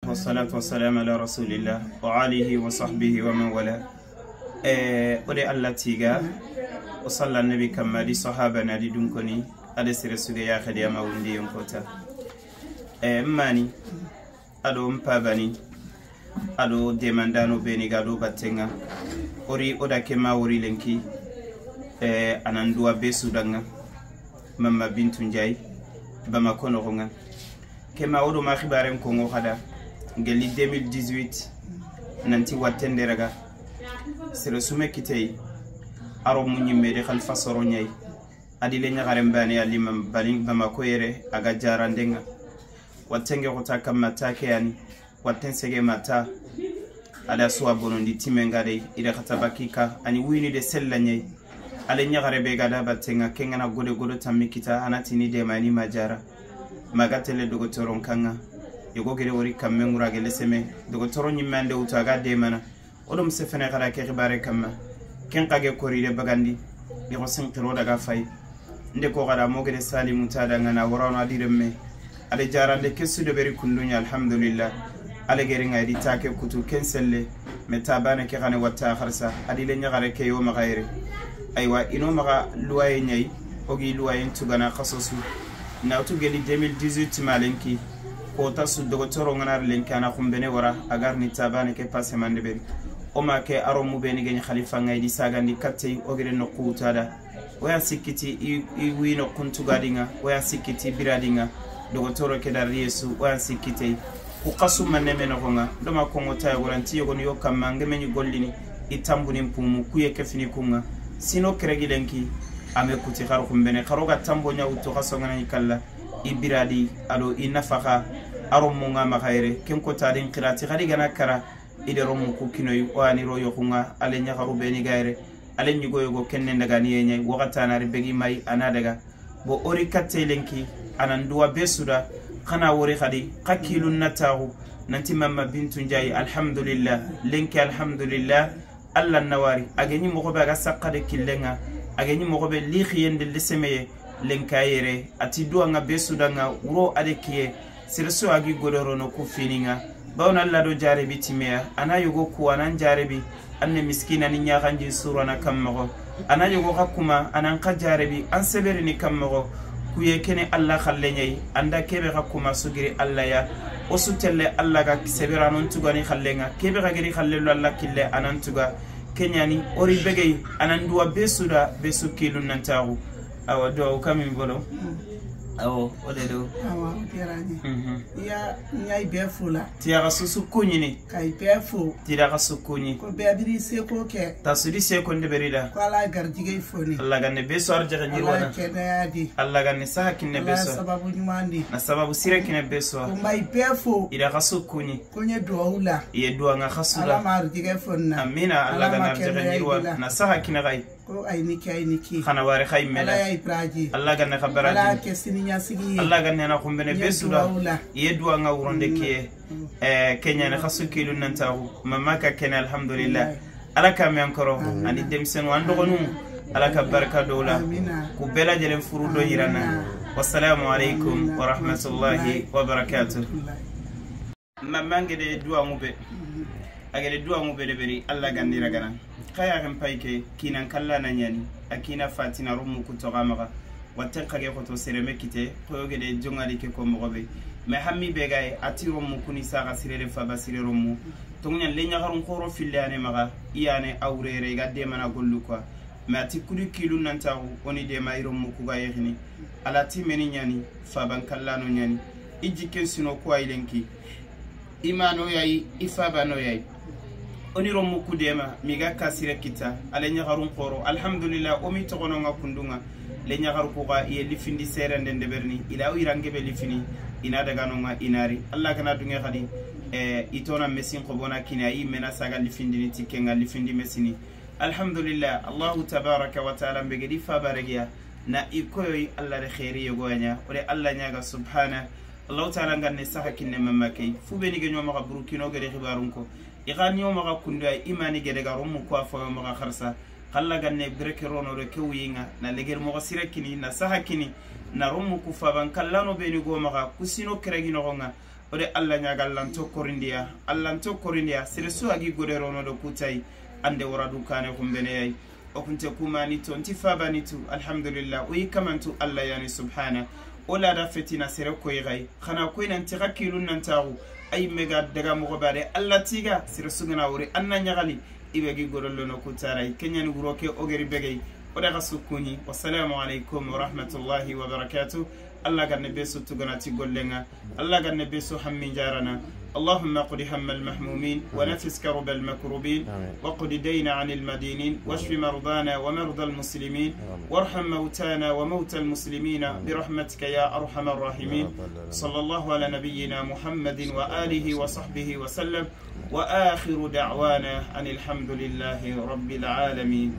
Wassalatu wassalamu ala rasulillah wa alihi wa sahbihi wa man wala. Ode Allah tiga o salla nabi kamma di sahaba na di dunkoni ade sere suge ya khadi ama wundi yonkota. Mani ado mpabani ado demandano beni gado batenga ori oda kema wori lenki ananduwa besudanga Mama Bintu Njai Bamako noxonga kema odo ma xibaren kongo xada ngeli 2018 nanti wattenderaga sere sume kitey aro mu ñimmede xalifa soro ñayi adi le ñaxaren bane a limam balin Bamako yere aga jarandenga wattenge xota kamma ta keyani watten sege mata ada suwa bonondi timengadey ida xata bakika ani wuyini de sella ñayi ale ñaxare be gada battenga kengana gode godo tammi kita anatini demani majara maga tele dogotoron kanga yogo gere wori kamme ngurage leseme dogotoro ñimmande wutu aga demana odom sefene xara ke xibare kamma ken xage koride bagandi ixo senxiro daga fay nde ko xada mogede salimu tadangana warano adiremme ale jarande ke sude beri kunduña alhamdulillah ale gerenga idi take kutu ken selle me tabane ke xane watta xarsa adi le ñaxare ke yo maxa yere aywa ino maxa luwaye ñayi ogi luwayen tugana xasosu nawtu geli 2018 malenki kota su dogotoro nganar lenki ana xumbene wara agarni tabane ke passemande beri o ma ke aro mu beni geñ khalifa ngaydi sagandi kattey ogere no kuutada oya sikkiti i wino kuntugadinga oya sikkiti biradinga dogotoro ke dar yesu oya sikkitey ku xasu maneme noxonga ndoma kongo tayogoranti yogoni yo kamma ngemeñi gollini i tambunin pumu kuye kefini kunga sino keregi lenki ame kuti xar xumbene xaroga tambo ñawuttu xa songanani kalla i biradi ado i nafaxa aro munga maxayere ken kotadin xirati xadi gana kara ide romu ku kinoyi o aniro yoxunga ale ñaxaru beni gayere ale ñugo yogo kenne ndaganiye ñayi waxatanari begi may ana daga bo ori katte lenki anan duwa be suda xana wori xadi xa kilun na taxu nanti Mama Bintu Njai alhamdulillah lenki alhamdulillah Allah nawari ageñi moxoɓe aga saqade killenga ageñi moxoɓe lixiyende lesemeye lenkayere ati duwanga be sudanga wuro ade kiye sere so agi godorono ku fininga bawna Allah do jarebi timeya ana yogo ku anan jarebi anne miskina ni ñaxanjin surana kam moxo ana yogo xa kuma anan xa jarebi an seberini kam moxo kuye kene Allah xalle ñayi anda kebe xa kuma sugiri Allah ya o sutelle Allah ga seberanon tugani xallenga kebe xa geri xallelu Allah kille anan tuga keñani ori begey anan duwa be suda be su kilun nantaxu awa duwawu kamin bolo awo o de do awa o diyara n ye iya n y'a bɛɛ fo la tiyaxa susu kuɲini ka i bɛɛ fo tiraxa su kuɲi ko bɛɛ biri seko kɛ tasuri seko ndeberi la ko ala garijɛgɛ foni Allah ganne be so arjaxa ala ye kɛnɛya di Allah ganne saha kinne be ala ye so sababu ɲuman di na sababu sire kine be so ko n b'a i bɛɛ fo iraxa su kuɲi ko n ye duwawu la iye duwanga xasu ala la ma garijɛgɛ foni na amina Allah ala ganne ma arjaxa kɛnɛya di ñirwa la na saha kine xay ko ayi ni ke ayi ni ke xana wari xay ala mela y'a baraji Allah ganne xa ala y'a baraji kɛ sini ɲɛsigi ye Allah ganne na xumbene n be ye suda duwawu la iye duwanga wuronde kiye keñane xa su kilun nantaxu mama ka kene alhamdulillah ala ka men koro ani denmisɛnnu an dɔgɔninw ala ka barika dɔw la amina k'u bɛɛ lajɛlen furu dɔ yira n na wasalamu alaikum wa rahmatullahi wa barakatuh mama ngede duwanŋu be agede duwanŋu be de beri alla gandira gana xayaxen pay ke kinan kalla na ñani a kina fatina romu ku toxa maxa watten xage xoto sereme kite xoyogede jongadi ke ko moxo be mais hammi be gaye ati romu kuni saxa sirere faba sire romu tongñan le ñaxarun xoro fille ane maxa iyane awrere iga demana gollu quoi mais ati kudu kilu nantaxu oni dema i romu kuga yexini ala ti meni ñani faban kallano ñani i jikken sino ku ay lenki imano yayi i fabano yayi oni romu ku dema miga kasire kita ale ñaxarun xoro alhamdulillah omi toxononga kundunga le ñaxaru kuxa iye lifindi serende ndeberni ila o irangebe lifini ina daganonga inari allah kana dunge xadi itona mesin xobona kine ayi mena saga lifindini ti kenga lifindi mesini alhamdulillah allahu tabaraka wa taala mbegedi fabaregeya na i koyoy allah de xeeri yogoyaña ode allah ñaga subhana allahu taala nganne saxa kinne mamma key fu beni ge ñomaxa burukino gede xibarun ko i xa ñomaxa kunduya imani gede ga romu ku a foyomaxa xarsa xalla ganne bereke rono do ke wuyinga na leger moxo sire kini na saxa kini na romu ku faban kallano beni gomaxa ku sino keregi noxonga Ode alla ñaga allanto korindiya allanto korindiya sere su agi goderono do kutay ande wara dukane kumbeneyay o kunte kumani to nti fabani tu alhamdulillah o yikamantu alla yani subhana ola da fetina sere koygay khana koyna nti hakilun nantaxu ay mega daga moxo bare alla tiga sere sugana wori anna ñagali ibegi gorollono kutaray keñani wuro ke ogeri begey odaxa sukkuni. Wassalamu alaikum wa rahmatullahi wa barakatuh. Allah ganne be suttuganati gollenga Allah ganne be su hammi jarana. اللهم قد هم المهمومين ونفس كرب المكروبين وقد دين عن المدينين واشف مرضانا ومرضى المسلمين وارحم موتانا وموتى المسلمين برحمتك يا أرحم الراحمين. صلى الله على نبينا محمد وآله وصحبه وسلم. وآخر دعوانا أن الحمد لله رب العالمين.